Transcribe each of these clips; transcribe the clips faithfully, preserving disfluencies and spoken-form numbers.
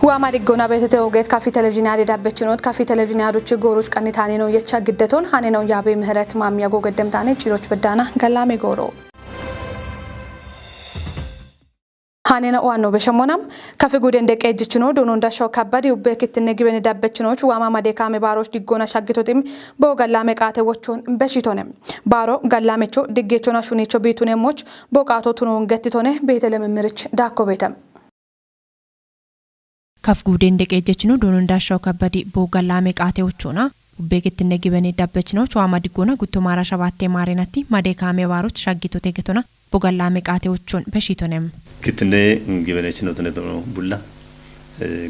Waama diggoona beetete ogeet kafi televizhiinyaade dabbechinoot kafi televizhiinyaadochi gooroch qannitaanino yecha giddeton haneno yaabe ምህረት maammiya gogeddemtaane ciiroch beddaana gallaame gooro. Hanena uwanno beshemmonam kafi guden deqeejjichino doonon dashaw kabbadi ubbe kittinne gibene dabbechinoch waama madekaame baaroch diggoona shaggitotim boo gallaame qaate wochon beshitone. Baaro gallaamecho diggeechona shunicho biitunemmoch boo qaato tunoon gettitone beetele mimmirich daakko beete. Kaf guuden deqeejjechino doonon dashaw kabbadi boo gallaame qaate wochona ubbe kittinne gibene dabbechinoch waama diggoona gutto maara shabaatte maarenatti madekaame baaroch shaggitote getona boo gallaame qaate wochon beshitonem. Kittinne gibenechinootine dono bulla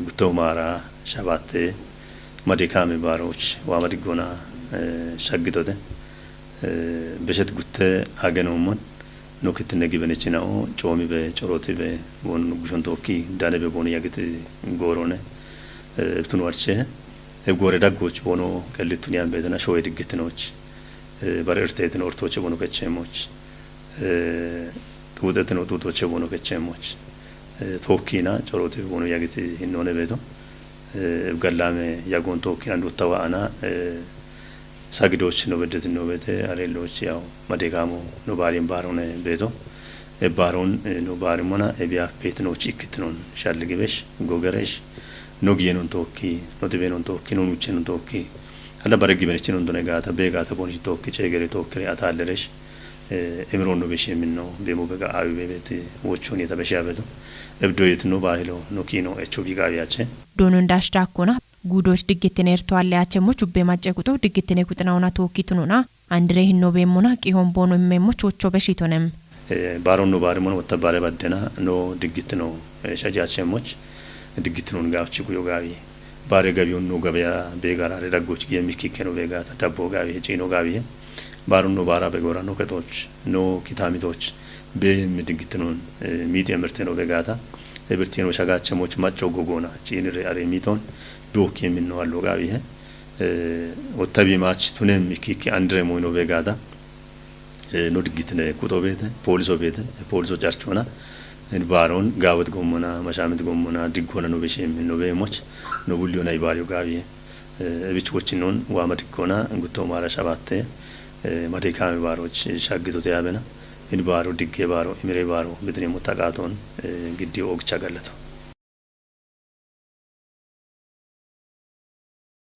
gutto maara shabaatte madekaame baaroch waama diggoona shaggitote beshet gutte agenoommon no kittinne gibenechinao coomibe corootibe boonu nuggushon tookki danebe boonu yagiti goorone ibtunu arche eb goore daggoch boonu qellittun yaan beetena showe diggittinoch bare irteetin ortooche boonu kechcheemoch xuuxetino xuuxooche boonu kechcheemoch tookkina corootibe boonu yagiti hinnoone beeto eb gallaame yagoon tookkina duuttawa ana sagidoch no beddetin no beete areelloch yaw madekaamo no baariyen baaroone beeto eb baaroon no baarimmona ebiya beetinoch ikkittinon shalligibesh gogeresh no giyenon tookki no tibeenon tookki no nuuchenon tookki alla bare gibenechin undune gaata bee gaata boonich tookki ceegere tookkire ataalleresh emiroon no beshe minno beemo bega aawi beebeti wochon yeta beshe abeto ebdoyet no baahilo no kiino echo biiga awiyache. Doonon dash daakkona guudoch diggittine erto alle achemmoch ubbe macce quxo diggittine quxinaona tookki tunona andire hinno beemmona qihon boono immeemmoch wocho beshitonem. Baaron no baari mono wotta baare baddena no diggittino shajaachemmoch diggittinoon gaafchi guyo gaawi baare gabiyon no gabeya beegarare daggoch giye mikkikke no beegata dabbo gaawi ciino gaawi baaron no baara begoora no kexoch no kitaamitoch beemmi diggittinoon miiti emirte no beegata ebirtino shagaachemmoch macco gogoona ciinire are miitoon dookki minno allo gaawi wottabi maach tunem ikkikki andire moyno beegata no diggitine kuxo beete pooliso beete pooliso carchoona baaron gaawet gommona mashamit gommona diggoona no beshem no beemoch no bulliyona ibaariyo gaawiye ebich wochinnon waama diggoona gutto maara shabatte madekaame baaroch shaggitote yaabena in baaro digge baaro imire baaro bitine muttaqaaton giddi oogcha gallato.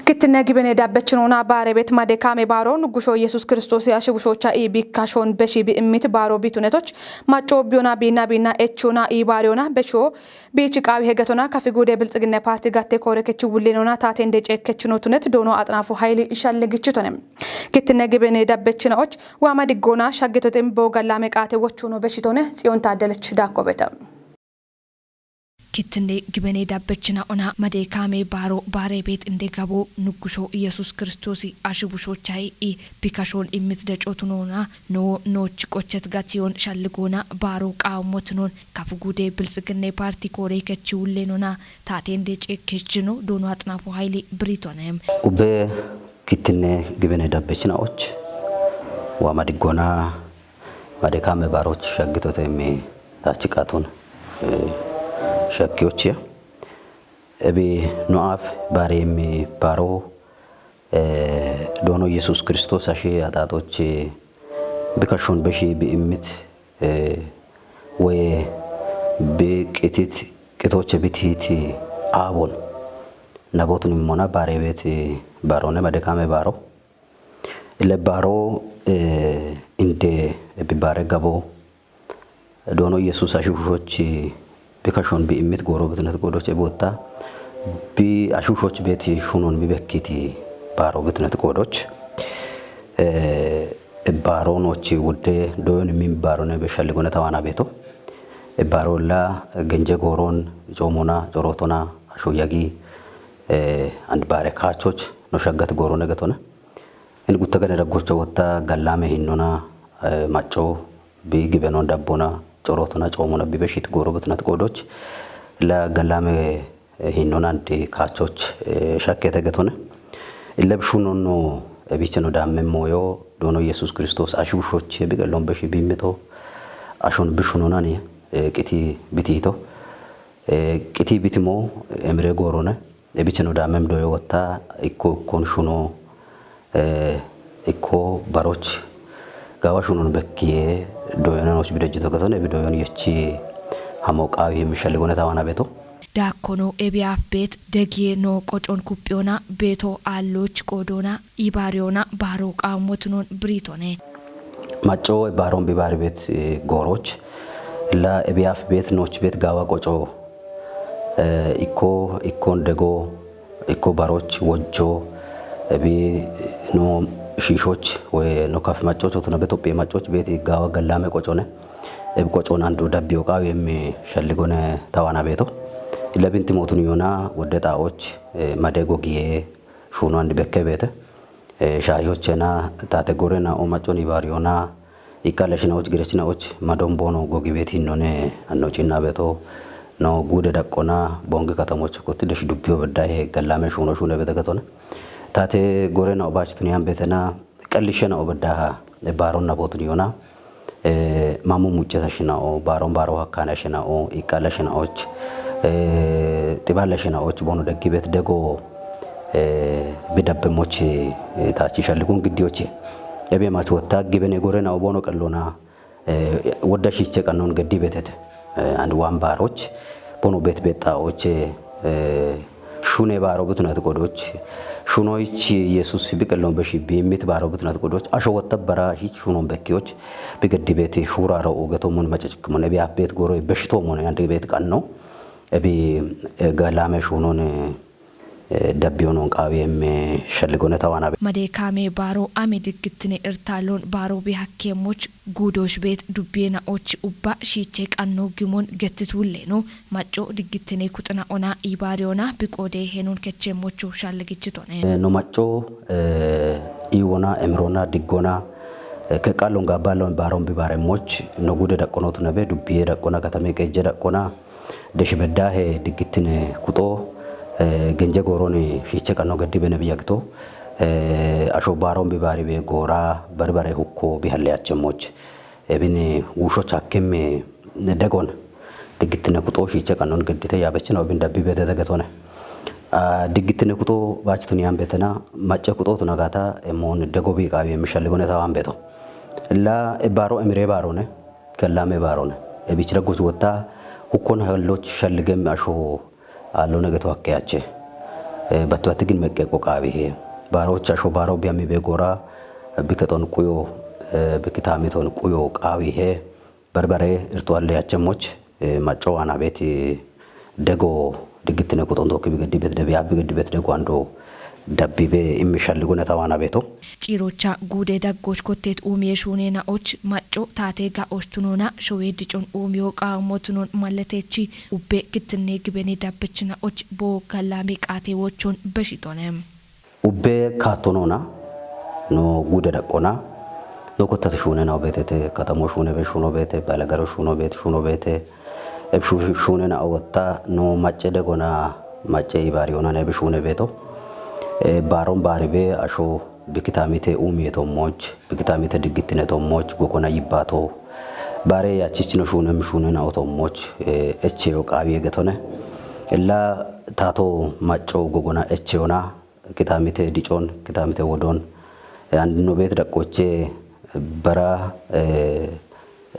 Kittinne gibene dabbechinoona baare beet madekaame baaro nuggusho yesus kiristoosi ashibushocha ii bikkashon beshi bi immit baaro biitunetoch macco biyona biinna biinna echona ii baariyona besho biichi qaawi hegetona kafi guude bilxiginne paarti gatte koore kechi wullenona taatende ceekkechinotunet doono axnaafu hayili ishalle gichitone. Kittinne gibene dabbechinaoch waama diggoona shaggitotin boo gallaame qaate wochuno beshitone tsiyon taaddelech daakkobeta. Kittinne gibene dabbechina ona madekaame baaro baare beet inde gabo nuggusho yesus kiristoosi ashibushochai i bikashon immit decotunona no nooch qocchet gatiyon shalligoona baaro qaawmotunon kafu guude bilxiginne paarti koore kechi wullenona taatende ceekkechino doono axnaafu hayili biritonem. Ubbe kittinne gibene dabbechinaoch waama diggoona madekaame baaroch shaggitote mi taachi qaaton shakkiyochiya ebi no'aaf baare mi baaro doono yesus kiristoos ashi axaaxoch bikashon beshi bi immit woye bi qitit qitooche bitiiti aabon nabotun immona baare beet baarone madekaame baaro Ille baaro inde ebi baare gabo doono yesus ashushoch bikashon bi immit gooro bitunet qoodoch ebotta bi ashushoch beeti shunon bi bekkiti baaro bitunet qoodoch baaro nooch wudde doyon min baarone be shalligone tawaana beeto baaro illa genje gooron coomona corootona asho yagi and baare kaachoch no shaggat goorone getona. Ini gutta gane daggocha wotta gallame hinnona macco bi gibenon dabbona corotona coomona bi beshit gooro betunat qoodoch la gallame hinnona andi kaachoch shakkete getona. Illa bishunon no ebicheno damme moyo doono yesus kristos ashushoch bi gallon beshi bi mito ashon bishunonani qiti bitito. Qiti bitimo emire goorone, ebicheno daamem doyo wotta, ikko ikkon shuno, ikko baroch gaawa shunon bekkiye doyone nooch bidejjito ketone, ebi doyon yechi hamo qaawi hemmishalligone tawana beto. Daakkono ebiyaaf beet degiye noo qocon kuphiyoona beeto aalloch qoodoona ibaariyoona baaro qaammotunon biriitone. Macco baaron bibaari beet gooroch la ebiyaaf beet nooch beet gaawa qoco ikko ikkon dego ikko baroch wojjo ebi no shiishoch we no kafi maccoch otuna betophiye maccoch beeti gaawa gallame qocone. Ebi qocon ando dabbiyo qaawi emmi shalligone tawana beeto. Illa binti mootun yoona wodde xaa'och made gogiye shuuno andi bekke beete. Shaayochena taate gorena o maccon ibaariyoona ikka lashinaoch girechinaoch madon boono gogi beeti hinnone anno cinna beeto. No guude daqqona bongi katamoch kotti desh dubbiyo beddahe gallame shuuno shuune beete getone. Taate gorena o baachitun yan beetena qallishena o beddaha baaronna bootun yoona. Mamu mucceta shina'o baaron baaro hakkana shina'o iqqala shina'och xiballa shina'och bono deggi bet dego bidabbe moch taachi shalligun giddiyoche. Ebe mach wotta gibene gore na'o bono qallona wodda shiche qannon geddi betete. And wan baaroch bono bet bexxaoche. Shune baaro butunat qodoch shunoich Yesus biqellon beshi biimmit baaro butunat qodoch asho wotta bara hich shunon bekkiyoch bigeddibeti shuuraro ugetomon macacikmon ebi abbet goro beshtomon andi bet qanno ebi galame shunon dabbiyonon qaawi emme shalligone tawana be. Made kaame baaro ame diggittine irtaalon baaro bi hakkeemmoch guudosh beet dubbiye na'och ubba shiiche qanno gimon gettituulle no. Macco diggittine kuxina ona ibaariyoona biqoode henon kechemmochu shalligichitone. No macco iwona emirona diggona keqqallon gabballon baaron bibaaremmoch no guude daqqonotu nabe dubbiye daqqona katame qeejje daqqona deshi beddahe diggittine kuxo genje gooroni shiiche qanno geddi bene biyagito asho baaron bibaari be goora barbare hukko bihalle achemmoch. Ebin wuushoch hakkim degon diggittine kuxo shiiche qannon geddite yaabechina obin dabbi beete degetone. Diggittine kuxo baachitun yan beetena macce kuxo tuna gaata emmoon dego bi qaawi emmishalligone tawan beeto. La ebbaaro emire baarone kellame baarone ebichira guch wotta hukkon halloch shalligem asho Allone geto hakke ache. Batti batti gin meqqeqqo qaawihe. Baarocha sho baaro biyami be gora bikexon quyo bikitamiton quyo qaawihe. Barbare irtuwalle achemmoch macco waana beeti dego diggittine kuxon dookki bigeddi bet debi abbi geddi bet dego ando dabbibe immi shalligone tawana beeto. Ciirocha guude daggoch kottet uumiye shuune na'och macco taate ga'och tunona showe dicon uumiyo qaammo tunon malletechi ubbe gittinne gibene dabbich na'och bo gallami qaate wochon beshitone. Ubbe kaattonona no guude daqqona no kottate shuune na'o beetete katamo shuune be shuuno beete balagaro shuuno beete shuuno beete Ebshu shunena owotta no macce degona macce ibaari onana ebshune beto. E, baron bari be asho bikitamite umie tommoch, bikitamite diggitine tommoch, gogona yibbato. Bare yachichino shunem shunena otommoch, e, eche o qawi egetone. Ella tato macco gogona eche ona, kitamite dicon, kitamite wodon. E, and no bet daqqoche bara, e,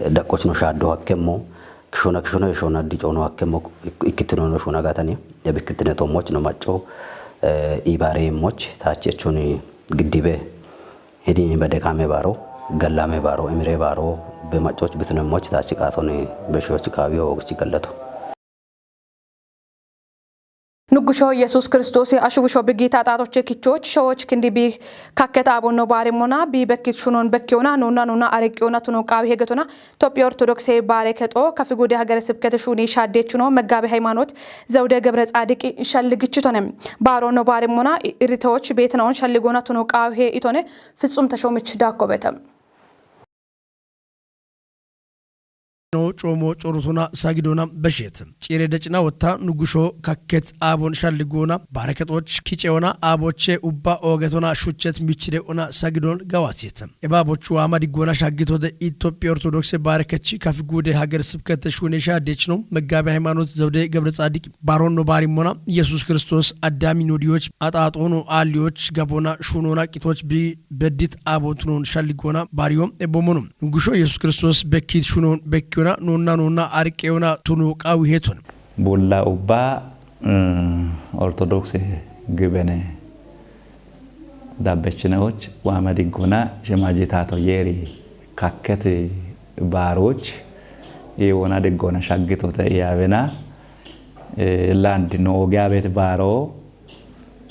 daqqoch no shaddo hakkemmo, kishona kishona shona dicon hakkemmo, ik-, ikkitino no shuna gatani, ya bikkitine tommoch no macco, e, ibare moch, tachi echuni giddibe. Hidi bade kame baro, gallame baro, emire baro, be maccoch bitine moch tachi qatoni, be shoch qawiyo ogchi gallato. ንጉሾ ኢየሱስ ክርስቶስ የአሽውሾ ብጊታ ጣቶች ኪቾች ሸዎች ክንዲ ቢ ካከት አቦኖ ባሬ ሞና ቢ በኪት ሹኖን በኪዮና ኖና ኖና አረቂዮና ቱኖ ቃዊ ሄገቶና ኢትዮጵያ ኦርቶዶክስ ባሬ ከጦ ከፊጉዴ ሀገረ ስብከት ሹኒ ሻዴች ኖ መጋቢ ሃይማኖት ዘውደ ገብረ ጻድቅ ሸልግችቶነ ባሮኖ ባሬ ሞና ኢሪተዎች ቤትናውን ሸልጎና ቱኖ ቃዊ ሄ ኢቶነ ፍጹም ተሾምች ዳኮበተ no coomo corutona sagidona besheet. Ciire decina wotta nugusho kakket aabon shalligoona baraketoch kiceona aaboche ubba oogetona shuchet michideona sagidon gawaasiet. Ebaabochu aama diggoona shaggitode Itophiya Ortodokse baarekechi kafiguude hager sibkete shuunesha dechino Meggaabe Haymaanoot Zawude Gebre Tsaadiq baaronno baarimmona Yesuus Kiristoos Addaami nodiyoch axaaxoono aalliyoch gaboona shuunoona qitoch bi beddit aabontunoon shalligoona baariyo ebbomono. Nugusho Yesuus Kiristoos bekkiit shuunoon bekkiyoona noonna noonna ariqqeyoona tuno qaawiheeton. Bulla ubba, mm, Ortodokse gibene dabbechineoch waama diggona shimajitaato yeeri kakketi baaroch iwona diggona shaggitote iyaawena, eh, land nooge abeet baaro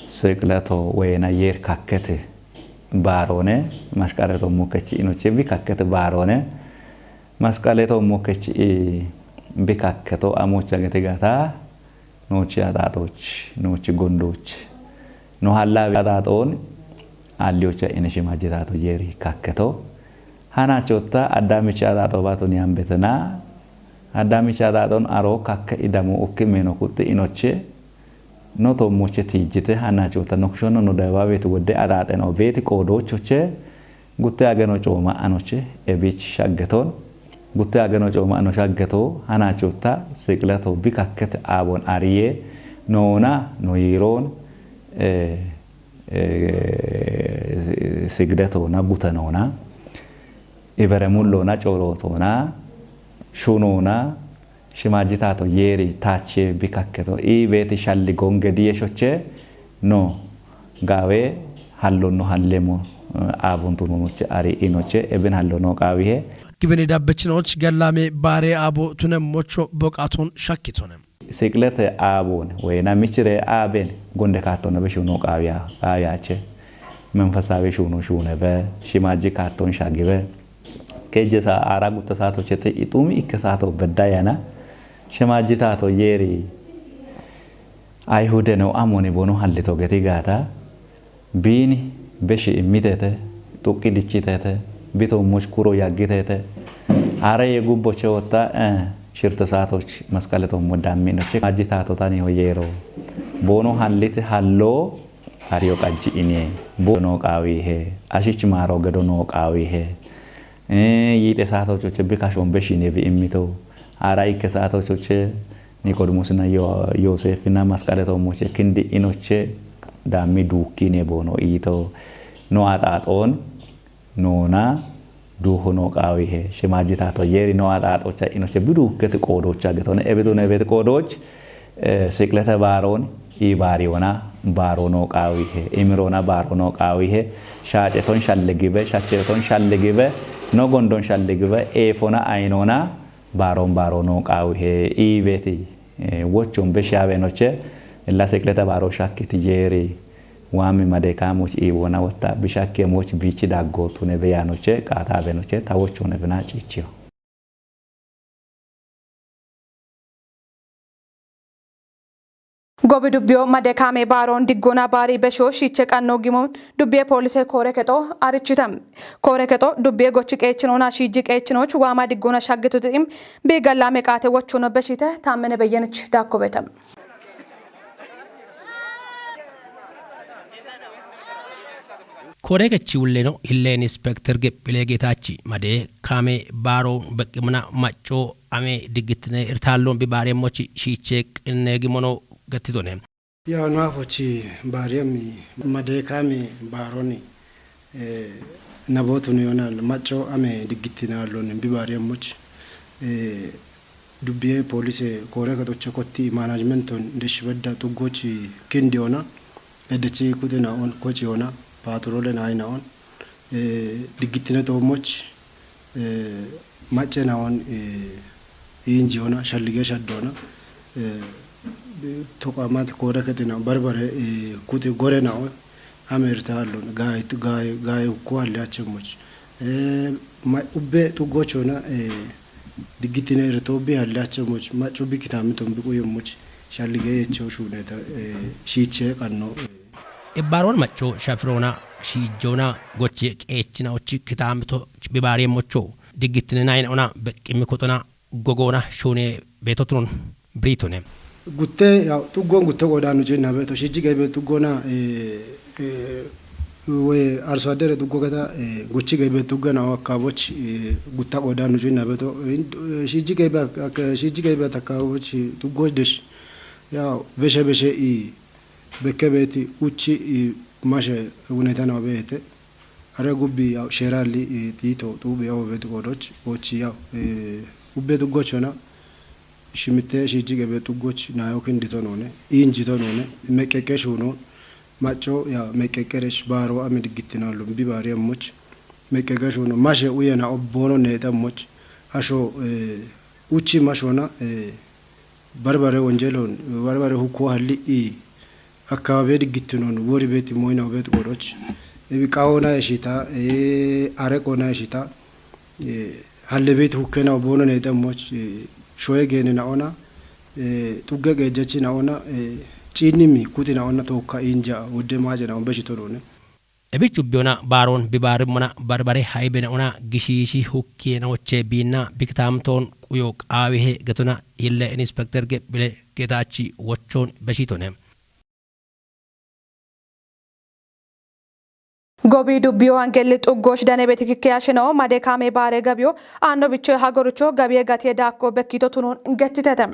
siqileto woyena yeer kakketi baaroone, mashqareto mukkechi inoche bi kakketi baaroone, masqaleto mukkechi i bi kakketo amocha geti gata, noochi axaaxooch, noochi gondooch, no hallaawi axaaxoon aalliyocha ine shimajitaato yeeri kakketo. Hanachotta Addaamichi axaaxo baatun yambetena, Addaamichi axaaxoon aro kakke idamo ukki meeno kuxxi inoche, no toommoche tiijjite, hanachotta nokshonno no dawaaweti wodde axaaxeno beeti qoodoochoche, gutte ageno cooma anoche, ebich shaggeton, gutte ageno cooma ano shaggeto, hanachotta siqileto bi kakkete aabon ariye, noona, no yiiroon, eh, eh, sigdetoona, gutenoona, iberemulloona, coorootoona, shunoona, shimajitaato yeeri taache bi kakketo, i beeti shalligoon gedi yeshoche, no, gaawe hallonno hallemo, eh, aabuntunoche, ari inoche, ebin hallono qaawihe. Gibene dabbechinoch gallaame baare aabo tunemmocho boqaton shakkitone. Siqilete aabon woyena michire aaben gonde kaattono be shuuno qaawiya, qaawiyache. Menfesaawi shuuno shuune be, shimaji kaatton shagi be. Kejje sa ara gutta saato chete ixumi ikke saato bedda yana. Shimaji taato yeeri Ayhude no amoni bono hallito geti gaata. Biini beshi immitete, xuqqi dichitete, bito much kuro yaggitete. Are ye gubbo che wotta, eh, shirto saatoch masqale tommo dammi no. Che ajji taato tani ho yeero. Bono halliti hallo ariyo qajji inie. Bono qaawihe. Ashich maaro gedo no qaawihe. Eh, yiite saatoch oche bi kashon beshine bi immito. Ara ikke saatoch oche Niqodimusina Yo-, Yooseefina masqale tommoche kindi inoche dammi duukkine bono iito. No axaaxoon noona duuho noo qaawihe. Shimaaji taato yeeri no axaaxocha inoche biduukketi qoodoocha getone. Ebidune ebeti qoodooch, eh, siqlete baaroon ii baariyoona baaro noo qaawihe. Imiroona baaro noo qaawihe. Shaaceton shalligibe, shacheton shalligibe, no gondon shalligibe, eefona ayinoona baaroon baaro noo qaawihe. Ii beeti, eh, wochon beshiyawe noche, illa siqlete baaro shakkiti yeeri, waami madekaamoch iiwona wotta, bishakkemoch biichi daggootune beya noche, qaata abe noche, ta wochone bina ciichiyo. Gobi dubbiyo madekaame baaroon diggoona baari besho shiiche qanno gimo dubbiye poolise koore kexo arichite. Koore kexo dubbiye gochi qeechinoona shiiji qeechinoch waama diggoona shaggituti im bi gallaame qaate wochono beshite Taammene Beyyenich Daakkobete. Koregechi wulleno hille Inspekter Gephile Geetaachi made kaame baaro beqqimana macco ame diggittine irtaalloon bi baareemmochi shiiche qinne gimono gattidone. Yaw naafochi baariyami made kaame baaroni, eh, nabootuni yona macco ame diggittine aalloon bi baareemmochi, eh, dubbiye poolise koore kexoche kotti management on deshibedda xuggochi kindi ona, edechi kuxina on kochi ona, patrole naayina on, eh, diggittine toommoch, eh, macce na on, eh, inji ona, shallige shaddo ona, eh, toqamat koore kexina barbare, eh, kuxi gore na on, Amerta allon, gaay, gaay, gaay ukko halle achemmoch. Eh, ma, ubbe xuggochona, eh, diggittine irto bi halle achemmoch, maccu bi kitamiton bi quyemmoch, shallige yecho shuneta, eh, shiiche qanno. Ibbaaroon macco shafiroona, shiijjoona, goche qeechina ochi kitamito bi baareemmocho, diggittine naayina ona beqqimmi koxona, gogoona shuune beeto tunon biriitone. Gutte, yaw, tuggoon gutte qoodaannu ciinna beeto, shiijji qeebbe tuggoona, eh, eh, we arso addere tuggo gata, eh, guchi qeebbe tuggana akkaaboch, eh, gutta qoodaannu ciinna beeto, eh, shiijji qeebbe ak-, ak-, shiijji qeebbe akkaaboch tuggoch desh, yaw, beshe beshe i, bekke beeti uchi i, mashe huneta na beete. Are gubbi yaw, sheeraalli, eh, xiito xuubi yaw beeti qoodoch, bochi yaw, eh, ubbe tuggochona, shimitte shiijji qeebbe tuggoch, nayo kindito noone, injito noone, meqqeqqe shuuno, macco, yaw, meqqeqqe resh baaro ame diggittino lumbi baari ammoch, meqqeqqe shuuno, mashe uyena obboono neexe ammoch, asho, eh, uchi mashona, eh, barbare wonjeloon, barbare hukko halli'i, akkaabe diggittinoon, wori beeti moyna beeti qoodoch, ebi qawona eshita, eh, are qona eshita, eh, halle beeti hukkena obboono neexe ammoch, eh, shoye geene na ona, eh, xugge qeejjachi na ona, eh, ciinnimi kuti na ona tookka inja wodde maaje na on beshito noone. Ebichu biyona baaroon bibaarimmona barbare hayibene ona gishiishi hukkiyena woche biinna bikitaamtoon quyo qaawihe getona hille inspekter gephile Geetaachi wochoon beshitone. Gobi dubbiyo angelli xuggoosh dane betikikkeya shino made kaame baare gabiyo aanno bichoye hagoricho gabiye gatiye daakko bekkito tunon gettitete.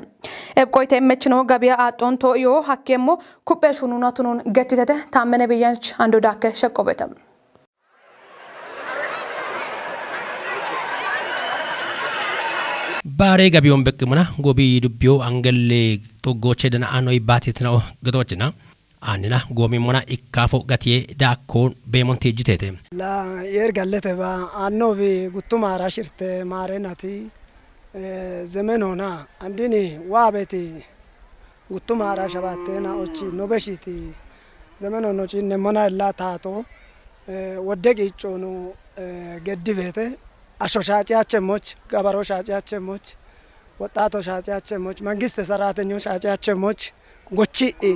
Ebqoyte immechino gabiya aaxxoonto iyo hakkeemmo kuphe shununa tunon gettitete. Taammene Biyyanch ando daakke sheqqobete. Baare gabiyon beqqimuna gobi dubbiyo angelle xoggooche dana aanno ibbaatitinao gedoochina. Aanina goomimmona ikkaafo gatiye daakkoon beemonti ijjiteete. La yer gallete ba aannobi guttumaara shirte maarenati, eh, zemenona andini waabeti guttumaara shabaatteena ochi no beshiti zemeno no ciinnemmona illa taato, eh, wodde qiiccoonu, eh, geddi beete asho shaaciyachemmoch, gabaro shaaciyachemmoch, woxxaato shaaciyachemmoch, mangiste saraatenyo shaaciyachemmoch, gochi'i,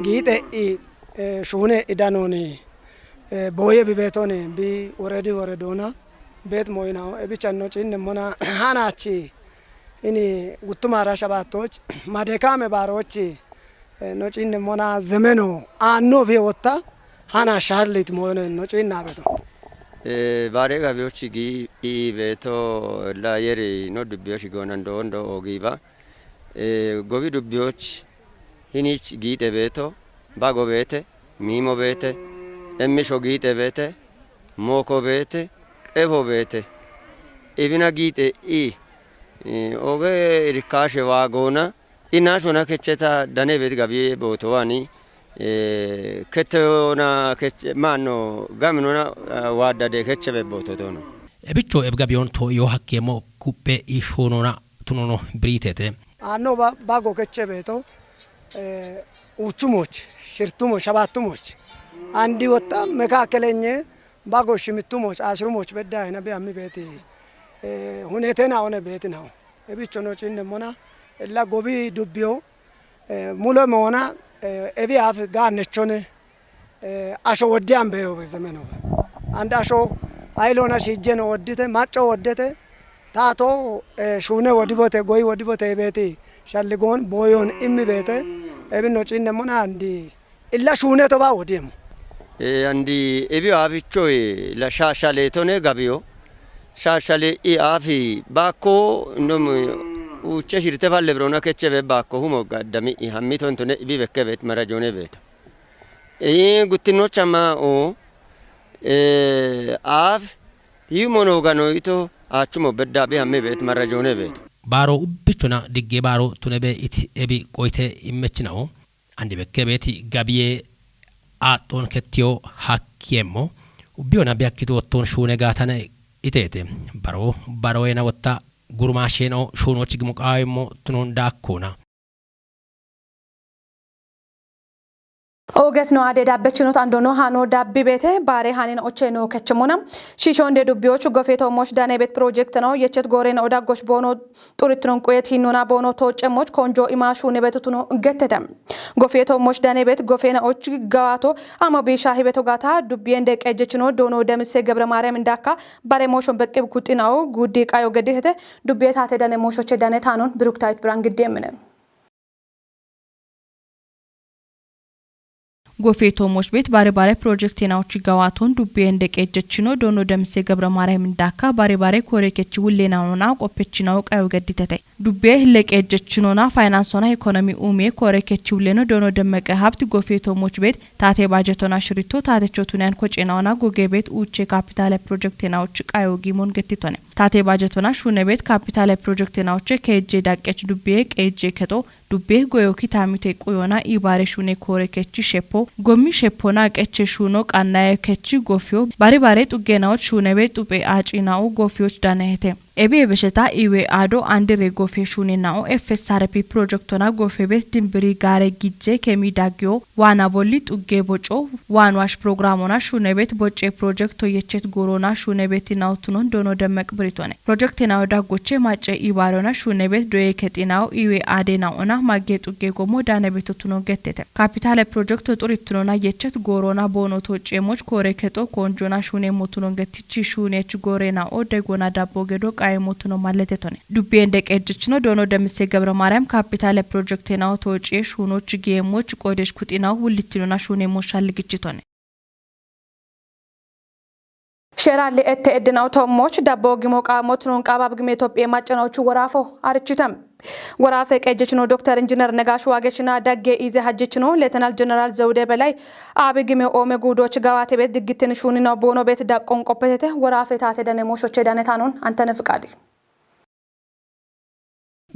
giixe'i, eh, shuune'i danooni, eh, booye bibeetooni bi woredi woredoona beet mooyinaho. Ebichanno ciinnemmona hanaachi ini guttumaara shabaattoch madekaame baaroochi, eh, no ciinnemmona zemeno aanno bi wotta hana shaallit mooyone no ciinna beto. Eh, baare gabiyochi gi i beeto la yeri no dubbiyochi goonan doondo ogiiba. Eh, gobi dubbiyochi hinich giixe beeto, bago beete, miimo beete, emmisho giixe beete, mooko beete, qefo beete. Ibina giixe i, eh, oge irkaashe waagoona, i naashona kecheta dane beet gabiye bootowani, eh, keteyona keche, maanno gaminona, eh, waaddade keche be boototono. Ebicho eb gabiyon to iyo hakkeemmo kuppe i shoonona tunono biriitete. Aanno ba-, bago keche beeto, eh, uuchumoch, shirtumoch, shabaattumoch. Andi wotta mekaakelenye bago shimittumoch, ashirumoch bedda hina be ammi beeti, eh, hunetena one beeti nao. Ebicho no ciinnemmona, illa gobi dubbiyo, eh, mule moona, eh, ebi aaf gaannechone, eh, asho woddiyan beeyobe zemenobe. And asho ayilona shiijjeno woddite, macco woddete, taato, eh, shuune wodibote, goyi wodibote beeti shalligoon booyon immi beete, ebinno ciinnemmona andi illa shuuneto ba wodiyemmo. Eh, andi ebi aaficho, eh, la shaashaleetone gabiyo. Shaashale i aafi baakko, indom, uuche shirte falle birona keche be baakko humo gaddami i hammi tontone ibi bekke beet marajoone beeto. Eh, guttinnocha ma o, eh, aaf, yumo no gano ito, aachumo bedda bi hammi beet marajoone beeto. Baaro ubbichona digge baaro tunebe it ebi qoyte immechinao. Andi bekke beeti gabiye aaxxoon kettiyo hakkiemmo. Ubbiyona biyakkitu wottoon shuune gaatana iteete. Baro, baroyena wotta gurumaasheeno shuunoochi gimo qaawemmo tunoon daakkoona. Oget no ade dabbechinot andono hano dabbi bete bare hanina oche no kechemona. Shishonde dubbiyochu gofeto mosh danebet project no yechet gore no daggosh bono xuritinon quyet hinona bono toche moch konjo ima shune betutuno gettete. Gofeto mosh danebet gofena och gawato ama bisha hibeto gata dubbiyende qejechino dono demise Gebre Maryam indaka bare moshon beqqib kuxinawo guddi qayo geditete. Dubbiyetate dane moshoche dane tanon Birukitawit Birhan giddi emine. Gofeto mosh bet bare bare project nawochi gawaton dubbiye inde qejechino dono demise Gebre Maryam indaka bare bare kore kechi wulle nawona qoppechinawo qayo geditete. Dubbiye hille qejechinona finansona ekonomi umiye kore kechi wulleno dono Demmeqe Habt gofeto moch bet tate bajetona shirito tate chotunan kocenawona goge bet uche kapitale project nawochi qayo gimon getitone. Tate bajetona shune bet kapitale project nawoche keje daqqech dubbiye qeje keto dubbe goyo kitamite quyona ibare shune kore kechi shepo, gomi shepona qeche shuno qannaye kechi gofio, bare bare xuggenawoch shunebe xuphe acinawo gofioch danehete. Ebe ebesheta iwe ado andire gofe shune nawo F S R P projectona gofebet dimbiri gare gije kemi dagio wana bolli xugge boco wanwash programona shunebet bocce projecto yechet gorona shunebeti nawtunon dono Demmeq Biritone. Project nawo daggoche mace ibarona shunebet doye ketinawo iwe ade nawona magge xugge gomo danebetotuno gettete. Kapitale projecto xuritunona yechet gorona bono toce moch kore keto konjona shune motuno gettichi shunech gore nawo degona dabbo gedo qaye motuno malletetone. Dubbiye inde qejechino dono demise Gebre Maryam kapitale project nawo toce shunoch giye moch qodesh kuxinawo wullitinona shune mosh shalligichitone. Sheralli ette eddinaw tommoch dabbo gimo qaamot nun qaabab gime Itophiye maccanochu worafo arichitam. Worafe qejjechino Doktor Injiner Negash Wageshina dagge ize hajjechino Leetenaal Jeneraal Zewde Belay aabi gime oome guudoch gawate bet diggitin shuuninaw boono bet daqqon qoppetete worafe taate dane mooshoche dane taanon Antene Fiqaadi.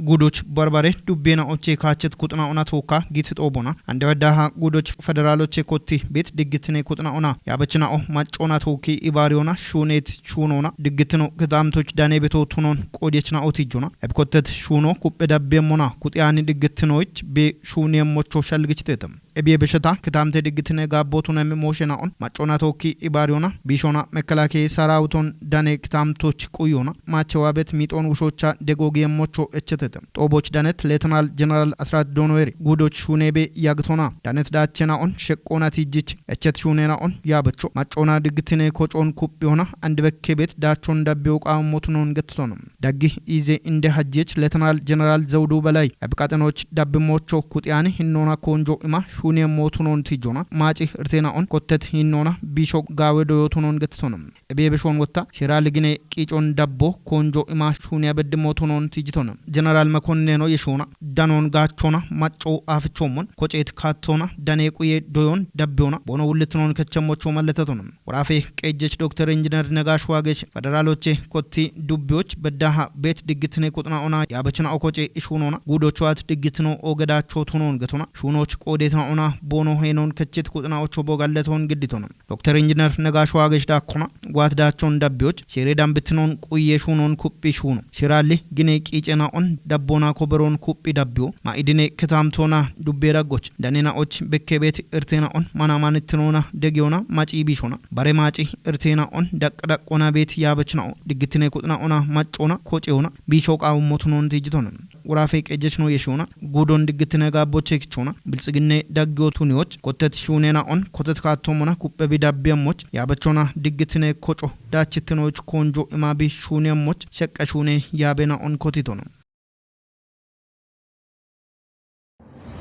Gudoch barbare dubbena oche kachet kutna ona toka git obona. Ande wadaha gudoch federaloche kotti bet diggitine kutna ona. Yabachina o machona toki ibariona shunet shunona diggitino kidamtoch dane beto tunon qodechna otijona. Ebkottet shuno kuppe dabbe mona kutiyani diggitinoich be shune mocho shalgichitetem. Ebiye besheta kitamte diggitine gabbotunem moshena on machona toki ibariona bishona mekelake sarawuton dane kitamtoch quyona machewa bet miton wushocha degogi mocho echetete. Xoboch danet Leetenaal Jeneraal Asrat Donoeri gudoch shunebe yagtona danet dachena on sheqqona tijjich echet shunena on yabecho machona diggitine kochon kuppiona andebekke bet dachon dabbe oqa motunon gettono. Daggi ize inde hajjech Leetenaal Jeneraal Zewdu Belay ebqaxenoch dabbe mocho kutiyani hinnona konjo ima shune motunon tijjona maci irtena on kottet hinnona bisho gawe doyotunon gettono. Ebebeshon wotta shira ligine qicon dabbo konjo ima shune bedde motunon tijjitono. Jeneraal Mekonneno yeshona danon gachona maco afichomon kocet kattona dane quye doyon dabbeona bono wulletonon kechemmocho malletetono. Worafe qejjech Doktor Injiner Negash Wagesh federaloche kotti dubbiyoch beddaha bet diggitine kutna ona yabachina okoche ishunona gudochwat diggitino ogedacho tunon getona shunoch qodetna ona bono henon kechit kutna ocho bogalleton gidditona. Doktor Injiner Negash Wagesh dakkona gwat dachon dabbiyoch shere dambitinon quye shunon kuppi shuno. Shiralli gine qicena on dabbona koberon kuppi dabbiyo ma idine kitamtona dubbe daggoch danena och bekke bet irtena on mana manitinona degiona maci bishona. Bare maci irtena on daq daqona bet yabachna o diggitine kutna ona macona koceona bisho qawmotunon tijjitona. Worafe qejjechno yeshona gudon diggitine gabboche kichona biltsiginne daggiyo tuniyoch kottet shunena on kottet kattomona kuppe bi dabbe moch yabachona diggitine koco dachitinoch konjo ima bi shune moch sheqqa shune yabena on kotitono.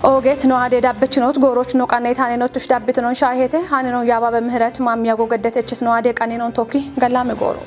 Oget no ade dabbechinot goroch no qanne tane notush dabbitinon shahete hanino yababe mihret mamya gogedet echis no ade qanne non toki gallame goro.